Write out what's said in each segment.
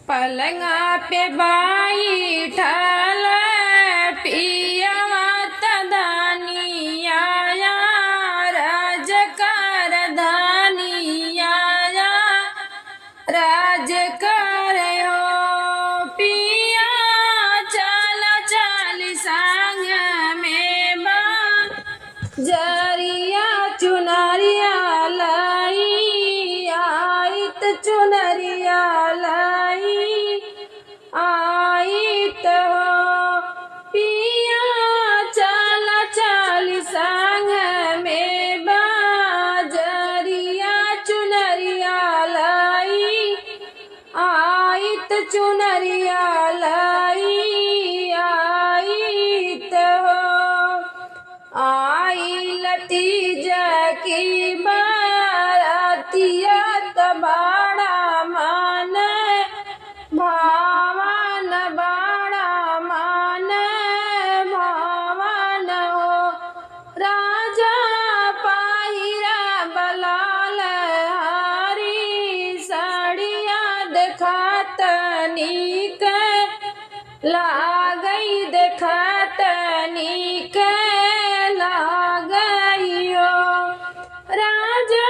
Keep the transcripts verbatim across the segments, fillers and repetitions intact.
पलंगा पे बैठल पियवा त धनिया, राज कर धनिया, राज कर हो पिया, चल चल संग में बा जरिया चुनरिया लाई, आइत चुनरिया लाई, आइत हो पिया, चल चल संग में बा जरिया चुनरिया लाई, आइत चुनरिया लाई, आइत हो। आइल तीज की बरतिया त बड़ा मन भावन, बड़ा मन भावन हो। राजा पहिरा बलाल हरी, साड़िया देखात नीक लागई, देखात नीक लागई हो। राजा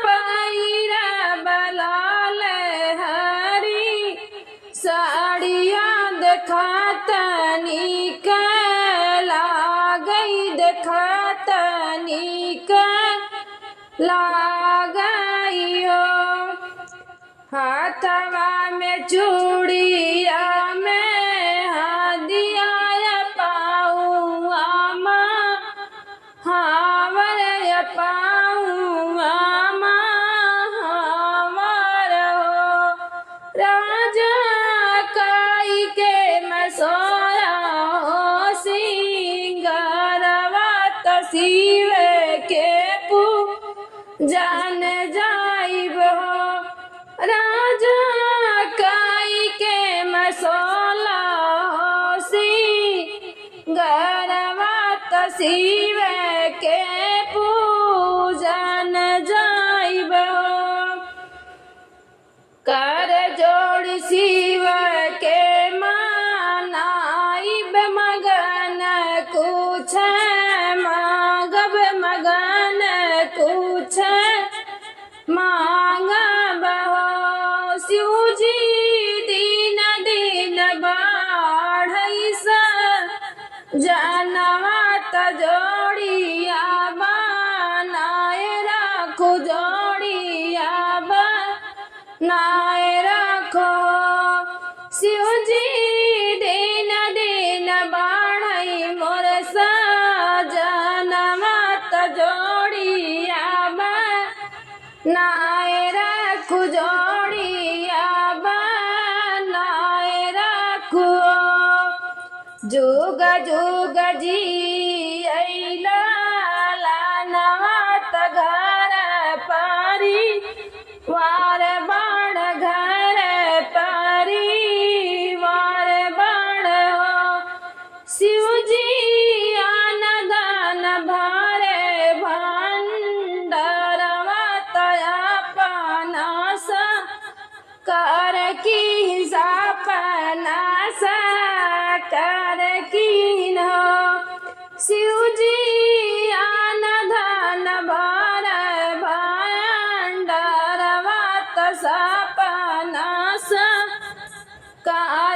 पहिरा बलाल हरी, साड़िया देखात नीक लागई, देखात नीक लागई हो। हाथवा में चूड़िया में हदिया, पाउआ मा हावर, पाउआ मा हावर हो। राजा कई के मसोरा हो, सिंगारवा त शिव के पूजन जाइब हो। राजा कई के मसोला हो, सिंगारवा त शिव के पूजन जाइब हो। कर जोड़ शिव के मनाइब मगन कुछ मांगब, मगन कुछ मांगब हो। शिव जी दिन दिन बढ़ई सा जनवा त जोड़िया बनाए रखु, जोड़िया बनाए रखु। शिव जी दिन दिन बढ़ई मोर सजनवा त जोड़िया बनाए रखु, जोड़िया बनाए रखु। जुग जुग जियैला लानवा त घर परिवार बड़, घर परिवार बड़ हो। शिव जी अन्न धन भरे भंडारवा त अपना सा कर की सपना साकार कीन हो। शिव जी अन्न धन भर भंडारवा त सपना साकार